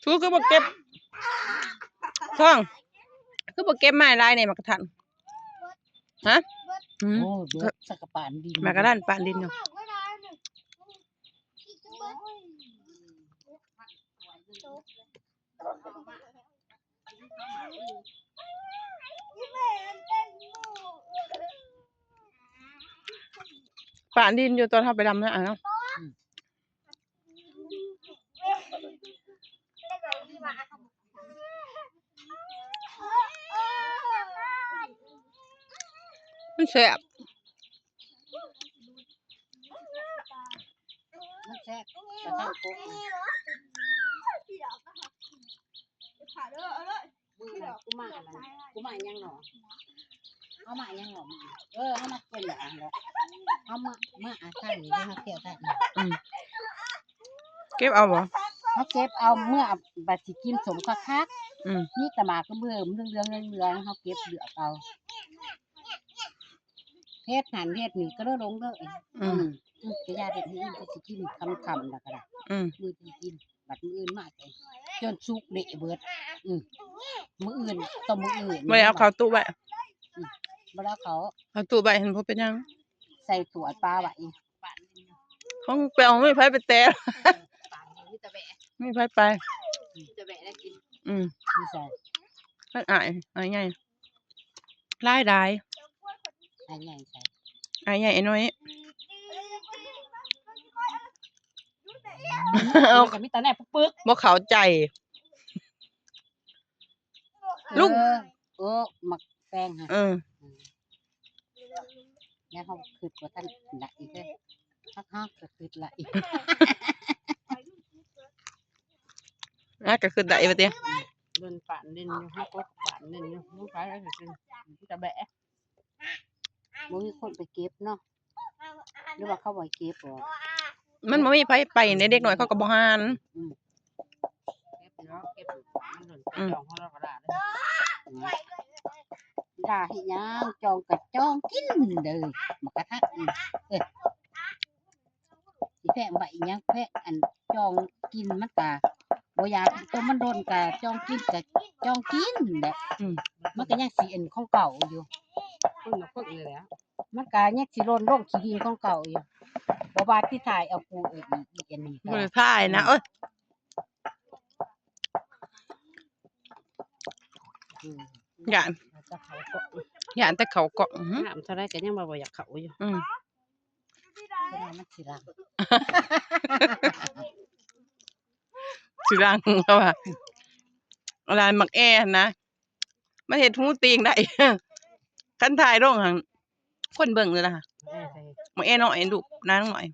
ສູຄືບໍ່ເກັບ ທອງ ຄືບໍ່ເກັບມາໃຫ້ຫຼາຍແດ່ໝາກກະທັນ? ຮະ? ອືມ ໂອ້ ເບິດ ສັກກະປານດິນ ໝາກກະທັນປານດິນຢູ່. ປານດິນຢູ່ຕອນເຮົາໄປດຳນາເນາະ. ອືມ ມັນແຊບ ມັນແຊບ ກະທັນກົກ ມື້ນັ້ນກູມາອັນນັ້ນ ກູມາຫຍັງເນາະ ເຮົາມາຫຍັງເນາະ ເອີ ເຮົາມາເກັບອັນນັ້ນແຫຼະ ເຮົາມາ ມາອາທາງນີ້ ເຮົາເກັບທາງນີ້ ອືມ ເກັບເອົາບໍ່? ເຮົາເກັບເອົາເມືອ ບັດຊິກິນສົ້ມຄັກໆ ອືມ ມີແຕ່ໝາກກະເບີມເຫຼືອງໆ ເຫຼືອງໆ ເຮົາເກັບເລືອກເອົາ ເຮັດຫັ້ນເຮັດນີ້ກະເລີຍລົງເລີຍ ອືມ ອືມ ກະຢ່າເຮັດມື້ອື່ນ ກະຊິກິນຄ່ຳໆ ແລ້ວກະໄດ້ ອືມ ມື້ນີ້ກິນ ບັດມື້ອື່ນມາ ຈົນສຸກເລະເບິດ ອືມ ມື້ອື່ນຕໍ່ມື້ອື່ນ ບໍ່ໄດ້ເອົາເຂົ້າຕູ້ໄວ້ ອືມ ບໍ່ໄດ້ເອົາເຂົ້າຕູ້ໄວ້ ຫັ້ນບໍ່ເປັນຫຍັງ ໃສ່ຖ້ວຍປາໄວ້ ຂອງແປວ ມີໃຜໄປແຕ່ ມີແຕ່ແບະ ມີໃຜໄປ ມີແຕ່ແບະໄດ້ກິນ ອືມ ຢູ່ໃສ ອ້າຍ ອ້າຍໃຫຍ່ ຫຼາຍໆ ອ້າຍໃຫຍ່ໃສ ອ້າຍໃຫຍ່ອ້າຍນ້ອຍ ເອົາ ມັນກະມີແຕ່ແນວປຶກໆ ບໍ່ເຂົ້າໃຈ ເອີ ລູກ ໂອ້ ໝາກແຕງຫັ້ນ ເອີ ອືມ ແລ້ວເຮົາຄິດວ່າທ່ານລະອີກເດ້ ຄັກໆ ກະຄິດລະອີກ ອາ ກະຄິດໄດ້ວ່າຕິ ເບິ່ງປານຫຼິ້ນຢູ່ ເຮົາກໍປານຫຼິ້ນຢູ່ ມີໃຜໄປກິນ ມີແຕ່ແບະ ບໍ່ມີຄົນໄປເກັບເນາະ ຫຼືວ່າເຂົາບໍ່ໃຫ້ເກັບບໍ? ມັນບໍ່ມີໃຜໄປເດ້ ເດັກນ້ອຍເຂົາກໍບໍ່ຫານ ອືມ ເກັບເນາະ ເກັບ ມັນໂດນ ອືມ ເຈົ້າຂອງເຮົາກໍດ່າເດ້ ດ່າເຮັດຫຍັງ? ຈອງກະຈອງກິນເດີ ໝາກກະທັນ ເອີ ຊິແພງໄວ້ອີຫຍັງ ແພງອັນຈອງກິນ ມັນກະບໍ່ຢາກ ໂຕມັນດົນກະຈອງກິນ ກະຈອງກິນແຫຼະ ອືມ ມັນກະຍັງຊິອັນຂອງເກົ່າຢູ່ ຄົນລະຄົນນີ້ແຫຼະ ມັນກະຍັງຊິຫຼົ່ນລົງຂີ້ດິນຂອງເກົ່າຢູ່ ບໍ່ວ່າຊິຖ່າຍເອົາຜູ້ອື່ນອີກ ອີກອັນນີ້ກະ ບໍ່ໄດ້ຖ່າຍນະ ອືມ ເອີຍ ອືມ ຢ້ານ ຢ້ານແຕ່ເຂົ້າກ້ອງ ອືຮຶ ງາມເທົ່າໃດກະຍັງວ່າບໍ່ຢາກເຂົ້າຢູ່ ອືມ ຈັ່ງວ່າມັນຊິລັງ ຊິລັງ ເພາະວ່າລາຍໝາກແອຫັ້ນນະ ມັນເຮັດຮູຕີງໄດ້ ຄັນຖ່າຍລົງຫັ້ນ ຄົນເບິ່ງເລີຍນະ ໝາກແອນ້ອຍ ລູກນາງນ້ອຍ